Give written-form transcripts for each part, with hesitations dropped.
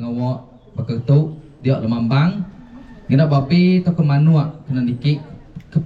pengawa baka tu dia lemambang ngena babi tauka manuk kena niki ke.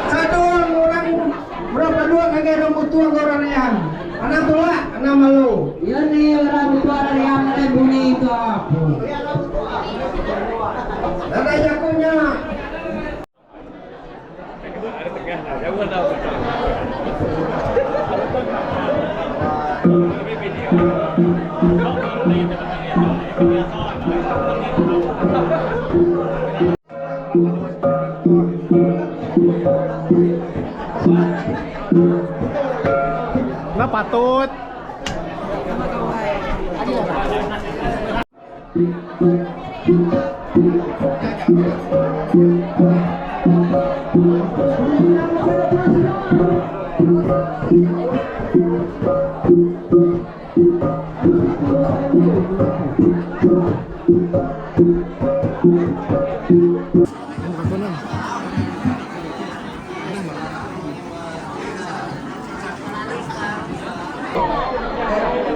Sadung orang orang Pelanduk ngagai orang Butung enggau orang Riam. Anang tulak, anang malu. Iya ni orang Butung orang Riam nadai bunyi tu apu. Nadai jaku nya. Enda patut.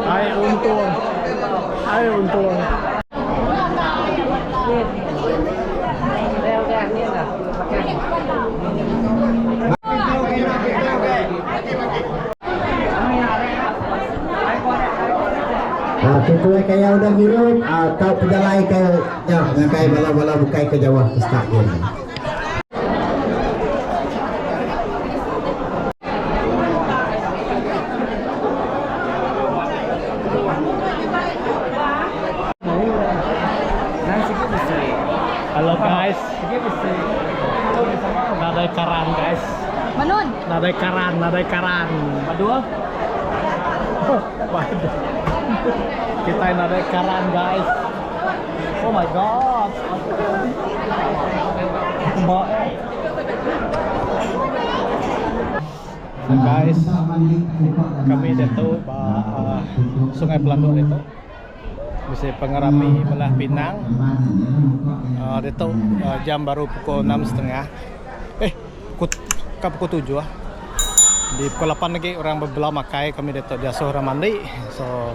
Ai untung. Ai untung. Ketuai kaya udah ngirup tau pejalai ke nya ngagai bala-bala bukai ke jauh ke start din. Hello guys. Nadai karan guys. Manun. Nadai karan, nadai karan. Badua. Waduh. Kita nadai karan guys. Oh my god. Mbak. Guys, kami diatu ba uh, Sungai Pelanduk ditu. Bisi pengerami belah pinang. Uh, ditu uh, jam baru pukul 6.30. Eh, pukul, ka pukul 7 ah. Di pukul 8 lagi orang bebelah makai kami ditu diasuh orang mandi. So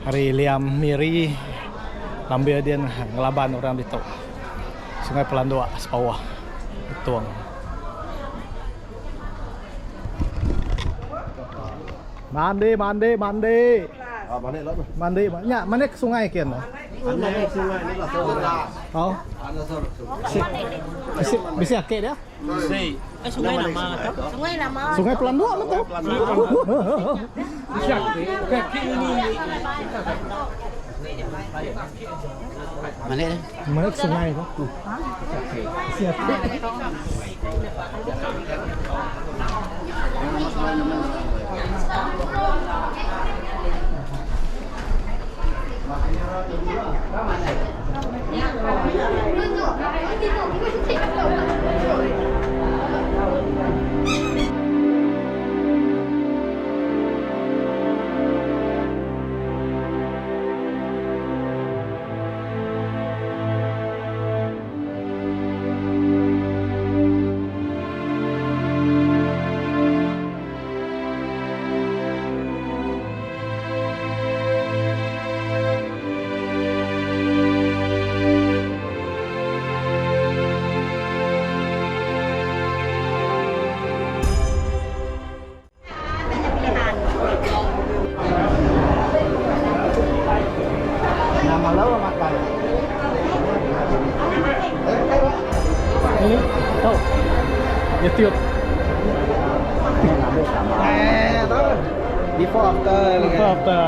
hari Liam Miri lambil dia ngelaban orang ditu. Sungai Pelanduk Sepawah Betong. Mandi mandi mandi. Ah, mandi lah. Mandi nya mandi ke sungai kian. Mandi sungai ni lah. Oh. Bisi bisi ake dia? Bisi. Eh, sungai nama tu? Sungai nama. Sungai Pelanduk lah tu. Bisi ake. Kaki ini. Malik sungai tu. Siap. Ini, tahu. YouTube. Before after. Before after.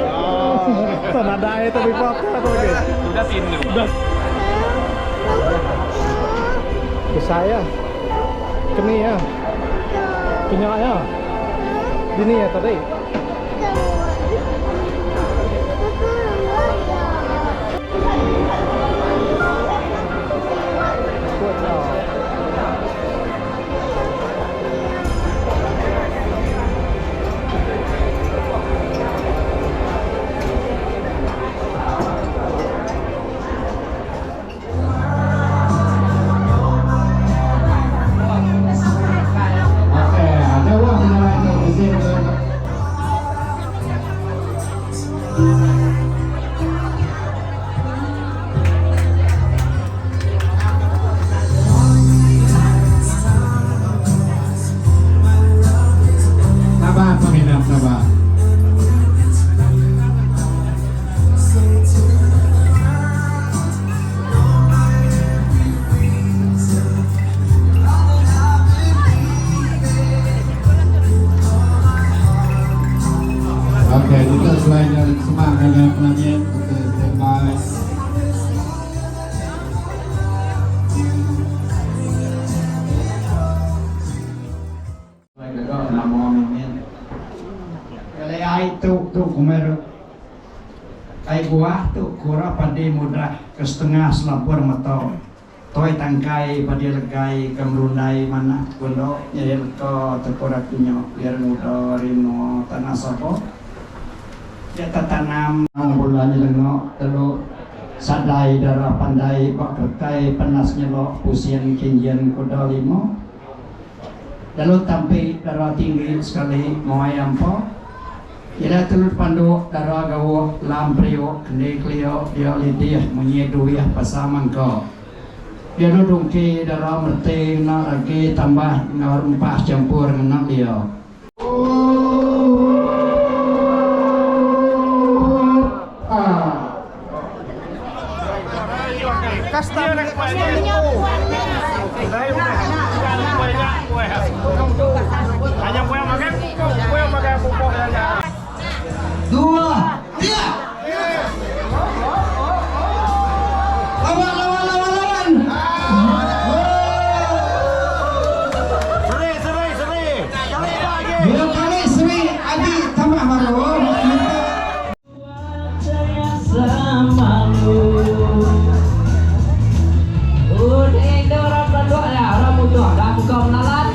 Oh. Nadai itu before after tu lagi. Udah tindu. Udah. Besar ya. Keni ya. Kenyak ya. Dini ya tadi. Okey, ada orang penyalai tu izin Sabar peminat, sabar. Okey, kita selain dari semak dengan penyanyi, okey, stand by. Kalau ai tu tu kumer ai buah tu kura padi mudah ke setengah selampur mata. Toi tangkai padi legai ke merundai mana kundo jadi leko tekora kunyo biar muda rino tanah sopo. Dia tanam bulan lengo telu sadai darah pandai bak kertai panas nyelok pusian kinjian kuda limo. Lalu tampi darah tinggi sekali moai ampo. Ila telur pandu darah gawo lam prio kene klio dia lidih munyi duih pasamang ko. Dia dudung ki darah merte nak lagi tambah ngau rempah campur dengan dia. Dua, tiga. Lawan, lawan, lawan, lawan. Seri, seri, seri. Kali lagi. Dua kali seri, Adi tambah baru. Minta Udah orang berdoa ya, orang muda, dah buka menalan.